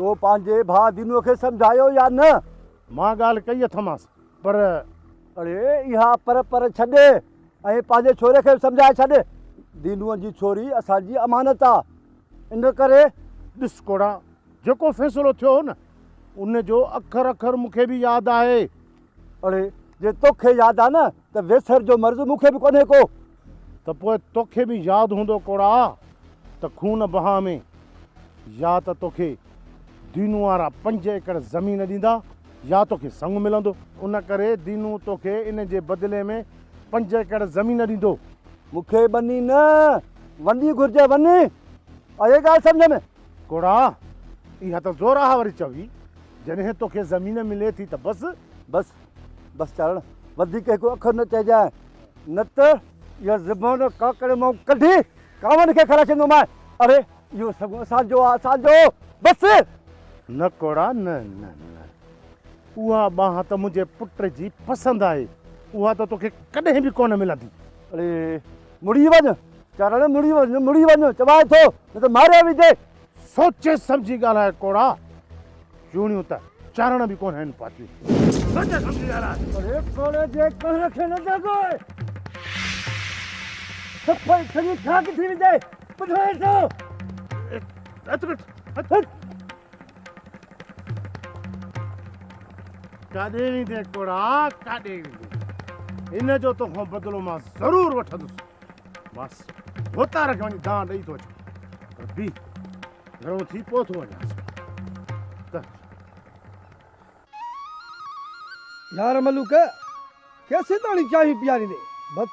تو پنهنجي ڀاء دينوء کي سمجهايو يا نه؟ مان ڳالهه ڪئي اٿمانس، پر. اڙي اها پر پر ڇڏ ۽ پنهنجي ڇوري کي به سمجهائي ڇڏ. دينوء جي ڇوري اسان جي امانت آ، ان ڪري. ڏس ڪوڙا، جيڪو فيصلو ٿيو هو نه، ان جو اکر اکر مون کي به ياد آهي. اڙي جي توکي ياد آ نه ته ويسر جو مرض مون کي به ڪونهي ڪو. ته پوء توکي به ياد هوندو ڪوڙا ته خون بها ۾ يا ته توکي دينو وارا پنج ايڪڙ زمين ڏيندا يا توکي سڱ ملندو. ان ڪري دينو توکي ان جي بدلي ۾ پنج ايڪڙ زمين ڏيندو. مون کي ٻني نه وني گهرجي وني. آئي ڳالهه سمجهه ۾؟ ڪوڙا اها ته زوراهه وري چوي جڏهن توکي زمين ملي ٿي ته بس. بس بس چارڻ وڌيڪ هڪ اکر نه چئجانء نه ته اها زبان ڪاڪڙ مان ڪڍي ڪانون کي کارائي ڇڏيندومانء. اڙي اهو سڳو اسان جو آ اسان جو. بس. نه ڪوڙا نه نه نه اها ٻانهن ته منهنجي پٽ جي پسند آهي اها ته توکي ڪڏهن به ڪونه ملندي. اڙي مڙي وڃ چارڻ مڙي وڃ مڙي وڃ چوانء ٿو نه ته ماريو ويندين. سوچي سمجهي ڳالهاء ڪوڙا، چوڻيون ته چارڻ به ڪونه آهن پاتيون. سوچي سمجهي ڳالهاء. اڙي ڪوڙي جي ڪنهن کي نه جاڳوء، صفائي سڄي خاڪ ٿي ويندي، ٻڌائين ٿو. هٿ ڪڍ، هٿ. ڪاڏي ويندين ڪوڙا، ڪاڏي ويندين. ان جو توکان بدلو مان ضرور وٺندس. بس ڀوتار کي وڃي دانهن ڏئي ٿو اچان پر بيهه گهڻو ٿي پوء ٿو وڃانس ته. يار ملوڪ ڪيسين تاڻي چانهه پياريندين؟ ڀت